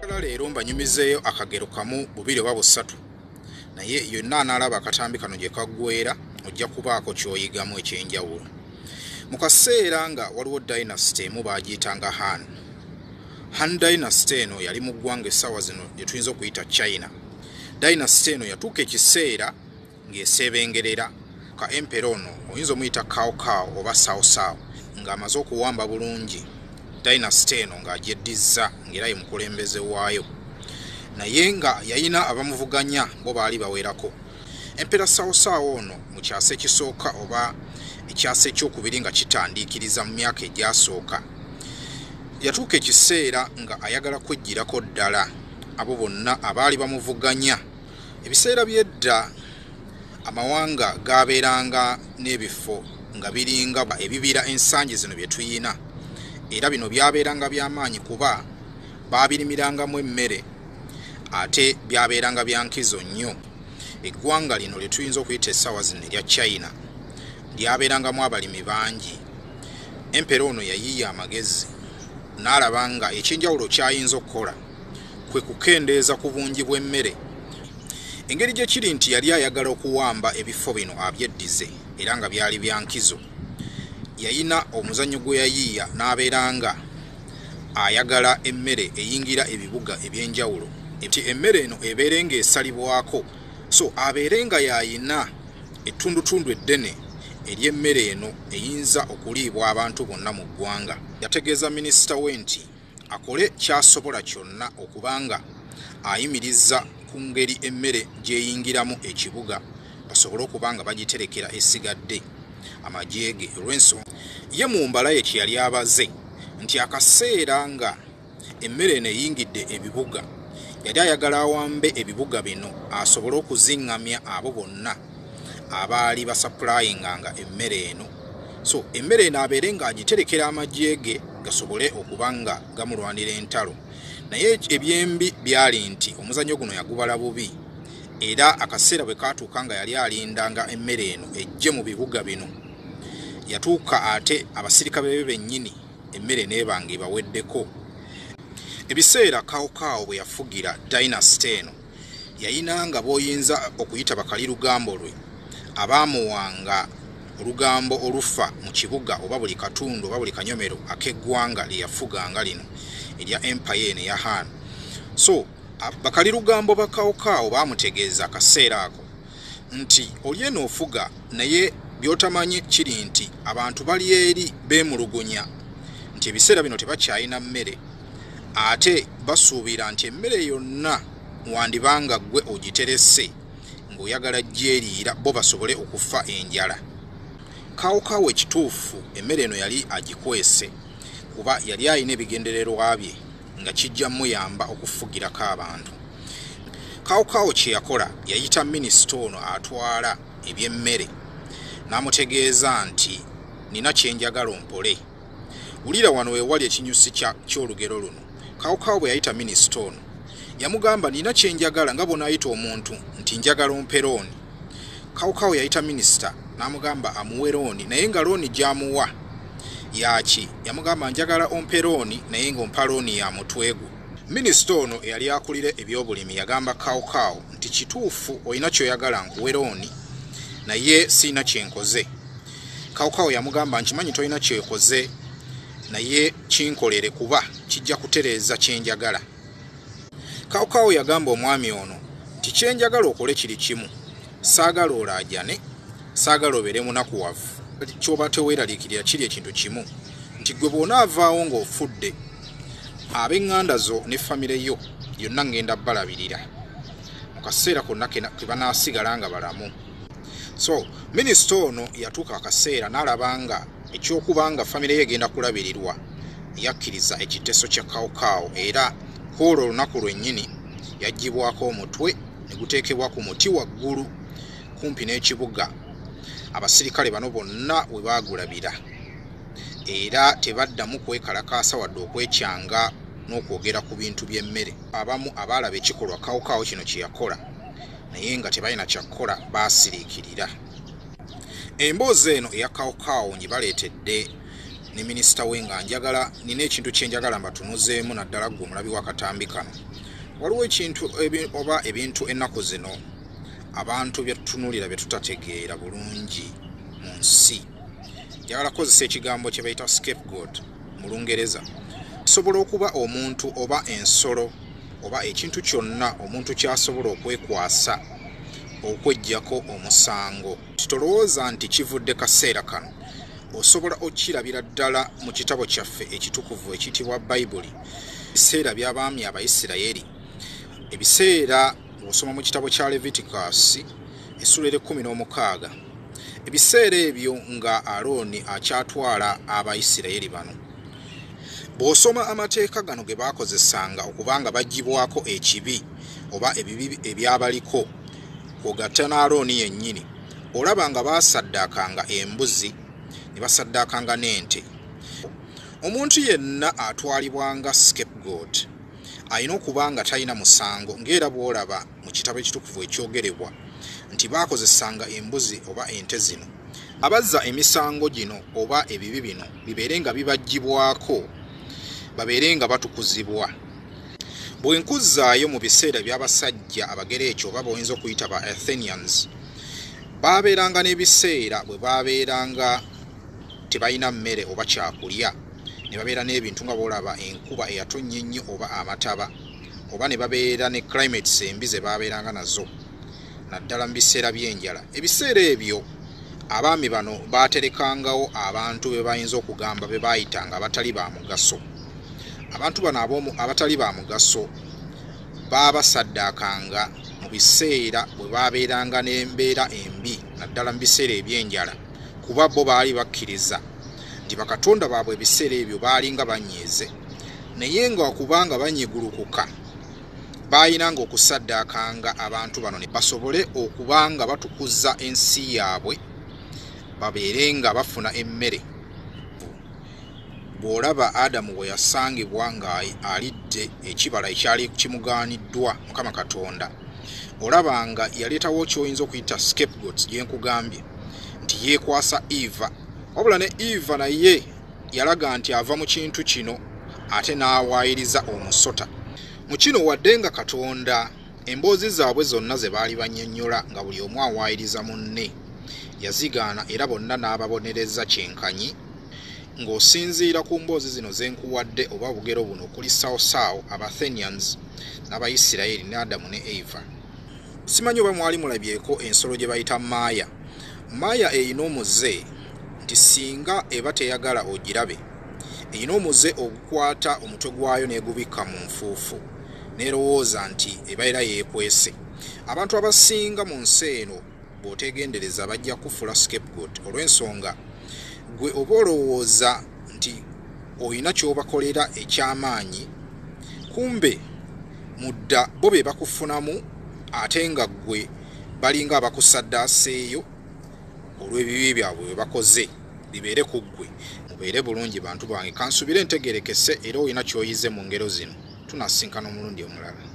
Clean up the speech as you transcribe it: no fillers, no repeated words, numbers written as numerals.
Leero mbanyumizeeyo akagero kamu bubiri oba busatu, naye yonna anaalaba akatambi kano gye kaggweera ojja kubaako ky'oyigamu ekyenjawulo. Mu kaseera nga waliwo dynasty emu baagiyitanga Han. Han dynasty eno yali mu ggwanga essaawa zino gye tuyinza okuyita China. Dynasty eno yatuuka ekiseera ng'eseebengerera. Ka emperor ono oyinza omuyita Cao Cao oba Sao Sao, ng'amaze okuwamba bulungi dynasty eno ng'agyeddizza ng'era ye mukulembeze waayo, naye nga yayina abamuvuganya bo baali bawerako. Emperor Sao Sao ono mu kyasa ekisooka oba ekyasa ekyokubiri nga kitandiikiriza mu myaka egyasooka, yatuuka ekiseera nga ayagala kweggyirako ddala abo bonna abaali bamuvuganya. Ebiseera by'edda amawanga gabeeranga n'ebifo nga biringa ebibira ensangi zino bye tuyina, era bino byabeeranga by'amaanyi kuba baabirimirangamu emmere ate byabeeranga bya nkizo nnyo. Eggwanga lino lye tuyinza okuyita essaawa zino erya China lyabeerangamu abalimi bangi. Emperor ono yayiiya amagezi n'alaba nga ekyenjawulo ky'ayinza okukola kwe kukendeeza ku bungi bw'emmere. Engeri gye kiri nti yali ayagala okuwamba ebifo bino abyeddize era nga byali bya nkizo, yayina omuzannyo gwe yayiiya n'abeera nga ayagala emmere eyingira ebibuga ebyenjawulo, nti emmere eno ebeere ng'esalibwako, so abeere nga yayina ettundutundu eddene ery'emmere eno eyinza okuliibwa abantu bonna mu ggwanga. Yategeeza minisita we nti akole ky'asobola kyonna okubanga ayimiriza ku ngeri emmere gy'eyingiramu ekibuga basobole okuba nga bagiterekera esigadde amagye ge. Olw'ensonga ye mu mbala ye kye yali abaze nti akaseera nga emmere eno eyingidde ebibuga, yali ayagala awambe ebibuga bino asobole okuziŋŋamya abo bonna abaali basapulayinganga emmere eno, so emmere eno abeere ng'agiterekera amagye ge gasobole okuba nga gamulwanira entalo. Naye ebyembi byali nti omuzannyo guno yagubala bubi, era akaseera bwe kaatuuka nga yali alindanga emmere eno ejje mu bibuga bino, yatuuka ate abasirikale be bennyini emmere n'ebanga ebaweddeko. Ebiseera Cao Cao bwe yafugira dynasty eno, yayinanga b'oyinza okuyita bakalirugambo lwe abaamuwanga olugambo olufa mu kibuga oba buli katundu oba buli kanyomero ak'eggwanga lye yafuganga lino erya empire eno eya Han. So bakalirugambo ba Cao Cao baamutegeeza akaseera ako nti oli eno ofuga, naye by'otamanyi kiri nti abantu bali eri beemulugunya nti ebiseera bino tebakyalina mmere, ate basuubira nti emmere yonna wandibanga ggwe ogiterese ng'oyagala gyeriira bo basobole okufa enjala. Cao Cao ekituufu emmere eno yali agikwese kuba yali alina ebigendererwa bye nga kijja muyamba okufugirako abantu. Cao Cao kye yakola, yayita minisita ono atwala ebyemmere n'amutegeeza nti nina kye njagala ompole. Wulira wano we wali ekinyusi ky'olugero luno. Cao Cao bwe yayita minisita ono yamugamba nina kye njagala, nga bw'onaayita omuntu nti njagala ompe looni. Cao Cao yayita minisita n'amugamba amuwe looni, naye nga looni gy'amuwa yaki? Yamugamba njagala ompe looni naye ng'ompa looni ya mutwe gwo. Minisita ono eyali akulira ebyobulimi yagamba Cao Cao nti kituufu olina ky'oyagala nkuwe looni, naye sirina kye nkoze. Cao Cao yamugamba nkimanyi tolina kyekoze, naye kinkolere kuba kijja kutereeza kye njagala. Cao Cao yagamba omwami ono nti kye njagala okole kiri kimu, saagala olaajane, saagala obeere munakuwavu, ky'oba teweeraliikirira kiri ekintu kimu nti ggwe bw'onaavaawo ng'ofudde, ab'eŋŋanda zo ne famire yo yonna ŋŋenda balabirira mu kaseera konna ke banaasigala nga balamu. So minisita ono yatuuka akaseera n'alaba nga ekyokuba nga famire ye egenda kulabirirwa, yakkiriza ekiteeso kya Cao Cao, era ku olwo olunaku lwennyini yaggyibwako omutwe ne guteekebwa ku muti waggulu kumpi n'ekibuga abasirikale bano bonna we baagulabira, era tebaddamu kwekalakaasa wadde okwekyanga n'okwogera ku bintu by'emmere. Abamu abaalaba ekikolwa Cao Cao kino kye yakola naye nga tebalina kyakukola baasiriikirira. Emboozi eno eya Cao Cao ngibaleetedde ne minisita we nga njagala nina ekintu kye njagala mbatunuzeemu, naddala ggwe omulabi w'akatambi kano. Waliwo ekintu oba ebintu ennaku zino abantu bye tutunuulira bye tutategeera bulungi mu nsi. Njagala kukozesa ekigambo kye bayita scapegoat mu Lungereza. Kisobola okuba omuntu oba ensolo oba ekintu kyonna omuntu ky'asobola okwekwasa okweggyako omusango. Tolowooza nti kivudde kaseera kano. Osobola okukirabira ddala mu kitabo kyaffe ekitukuvu ekiyitibwa Bayibuli. Ebiseera by'abaami Abayisirayeri, ebiseera bw'osoma mu kitabo kya Leviticus essula 16, ebiseera ebyo nga Alooni akyatwala Abayisirayeri bano. Bw'osoma amateeka gano ge baakozesanga okubanga baggyibwako ekibi oba ebibi ebyabaliko, kw'ogatta ne Alooni yennyini, olaba nga baasaddaakanga embuzi ne basaddaakanga n'ente. Omuntu yenna atwalibwa nga scapegoat alina okuba nga talina musango, ng'era bw'olaba mu kitabo ekitukuvu ekyogerebwa nti baakozesanga embuzi oba ente zino. Abazza emisango gino oba ebibi bino bibeere nga bibaggyibwako, babeere nga batukuzibwa. Bwe nkuzzaayo mu biseera by'abasajja Abagereeki oba b'oyinza okuyita ba Athenians, baabeeranga n'ebiseera bwe baabeeranga tebalina mmere oba kyakulya, ne babeera n'ebintu nga bw'olaba enkuba eyatonnya ennyo oba amataba, oba ne babeera ne climates embi ze baabeeranga nazo, naddala mu biseera by'enjala. Ebiseera ebyo abaami bano baaterekangawo abantu be bayinza okugamba be baayitanga abatali ba mugaso. Abantu bano abatali ba mugaso baabasaddaakanga mu biseera bwe baabeeranga n'embeera embi, naddala mu biseera eby'enjala, kuba bo baali bakkiriza nti bakatonda baabwe ebiseera ebyo baalinga banyiize, naye nga kubanga banyigulukuka baayinanga okusaddaakanga abantu bano ne basobole okuba nga batukuza ensi yaabwe, babeere nga bafuna emmere. Bw'olaba Adamu bwe yasangibwa nga alidde ekibala ekyali kimugaaniddwa Mukama Katonda, olaba nga yaleetawo ky'oyinza okuyita scapegoats gye nkugambye nti yeekwasa Eva. Wabula ne Eva naye yalaga nti ava mu kintu kino ate n'awaayiriza omusota. Mu kino wadde nga Katonda emboozi zaabwe zonna ze baali bannyonnyola nga buli omu awaayiriza munne, yazigaana era bonna n'ababonereza kyenkanyi. Ng'osinziira ku mboozi zino ze nkuwadde oba obugero buno okuli saawosaawo Abathenians n'Abayisirayeri ne Adamu ne Eva. Simanyi oba mwali mulabyeko ensolo gye bayita maaya. Maaya erina omuze nti singa eba teyagala ogirabe, erina omuze ogukwata omutwe gwayo n'egubikka mu nfuufu n'erowooza nti ebaera yeekwese. Abantu abasinga mu nsi eno bw'oteegendereza bajja kufuula scapegoat olw'ensonga gwe oba olowooza nti olina ky'obakolera eky'amaanyi, kumbe mudda bo be bakufunamu ate nga ggwe balinga abakusaddaaseeyo olw'ebibi byabwe bwe bakoze bibeere ku ggwe. Mubeere bulungi bantu bange, kansubire ntegerekese era olina ky'oyize mu ngero zino. Tunasinkana omulundi omulala.